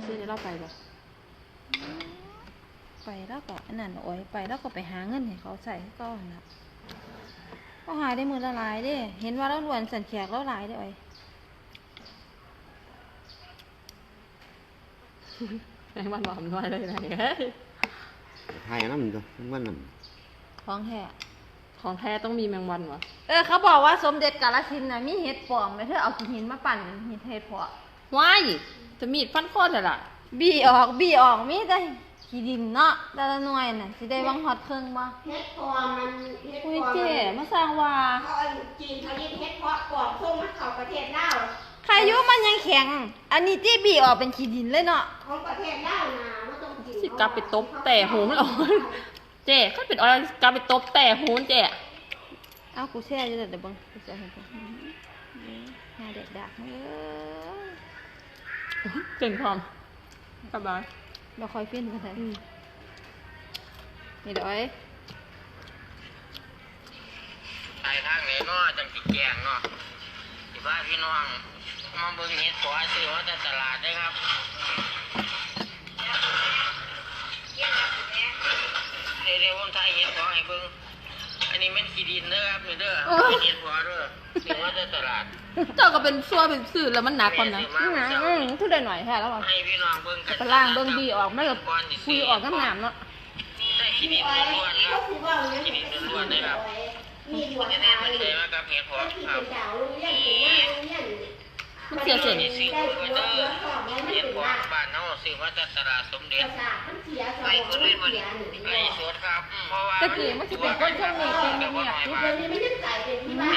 ຊື້ໃຫ້ລາວໄປບໍ່? ໄປລາວກໍອັນນັ້ນ ໂອ້ຍ ໄປລາວກໍໄປຫາເງິນໃຫ້ເຂົາໃຊ້ຄືເກົ່າຫັ້ນລະ. ລາວຫາໄດ້ມື້ລະຫຼາຍເດ້ ເຫັນວ່າລາວລວນຊັ້ນ ແຂກລາວຫຼາຍເດ້ ໂອ້ຍ. ແມງວັນບໍ່ອຳນວຍເລີຍນາຍເອີຍ. ຖ່າຍນຳຕົວະ ແມງວັນນຳ. ຂອງແທ້ ຂອງແທ້ຕ້ອງມີແມງວັນຫວາ? ເອີ ເຂົາບອກວ່າສົມເດັດກາລະສິນນະ ມີເຫັດປອມ ແມ່ເທີເອົາຂີ້ຫີນມາປັ້ນເປັນເຫັດເຜາະ. ວ້າຍ ຈະມີດຟັນຄໍແທ້ລະ. ບີອອກ ບີອອກ ມີແຕ່ຂີ້ດິນເນາະ ແຕ່ລະໜ່ວຍນະ ຊິໄດ້ຫວັງຮອດເຄິ່ງບໍ່? ເຫັດປອມ ມັນເຫັດປອມ ອຸ້ຍ ເຈ້ ມາສ້າງວ່າ ເຂົາເອີ້ນ ຈີນເຂົາເອີ້ນເຫັດເຜາະປອມ ສົ່ງມາເຂົ້າປະເທດລາວ. ໃຄຢູ່ມັນຍັງແຂງ ອັນນີ້ຕິ ບີອອກເປັນຂີ້ດິນເລີຍເນາະ. ຂອງປະເທດລາວນະ ມັນຕ້ອງກິນ ຊິກັບໄປຕົບແຕ່ຫູມັນອອກ. ເຈ້ ຄັນເປັນອອຍ ຊິກັບໄປຕົບແຕ່ຫູເຈ້. ເອົາ ກູແຊຢູ່ເດີ ດຽວເບິ່ງ ກູແຊໃຫ້ເບິ່ງ. ໜ້າແດກດາກເອີຍ ເກັ່ງພ້ອມ ສະບາຍ ບໍ່ຄ່ອຍຟິນປານໃດ. ອືມ ນີ້ເດີ ເອີຍ. ໄປທາງໃດເນາະ ຈັ່ງຊິແຈ້ງເນາະ ຊິພາພີ່ນ້ອງມາເບິ່ງເຫັດເຜາະ ຊື້ມາແຕ່ຕະຫຼາດເດີຄັບ. ເດ ເດ ຜົມຖ່າຍເຫັດເຜາະໃຫ້ເບິ່ງ. ອັນນີ້ແມ່ນຂີ້ດິນເດີຄັບ ນີ້ເດີ ໂອ້ຍ ເຫັດເຜາະເດີ ຊື້ມາແຕ່ຕະຫຼາດ. ເຈົ້າກໍເປັນຊົ່ວເປັນຊື່ແລ້ວ ມັນໜັກປານໃດ? ແມ່ຊື້ມາ ອືມ ຄືໄດ້ໜ້ອຍແທ້ລະຫວາ? ໃຫ້ພີ່ນ້ອງເບິ່ງກັນ ໄປລ້າງເບິ່ງບີອອກ ມັນກໍຄຸຍອອກນ້ຳນ້ຳເນາະ. ໄດ້ຂີ້ດິນລ້ວນໆ ຄັບ ຂີ້ດິນລ້ວນໆເລີຍຄັບ. ບໍ່ໄດ້ໃສ່ມາກັບເຫັດເຜາະຄັບ ມັນເສຍເສັ້ນ. ຊື້ເພິ່ນເດີ ເຫັດເຜາະບ້ານເຮົາ ຊື້ມາຈາກຕະຫຼາດສົມເດັດ ໄລ່ເພິ່ນເລີຍມື້ນີ້ ໄລ່ສົດຄັບ. ເພາະວ່າ ແຕ່ກີ້ມັນຊິເປັນຄົນຊົງນີ້ ຄົນງຽບໆ ຢູ່ ດຽວນີ້ມັນຍັງກາຍເປັນທີ່ວ່າ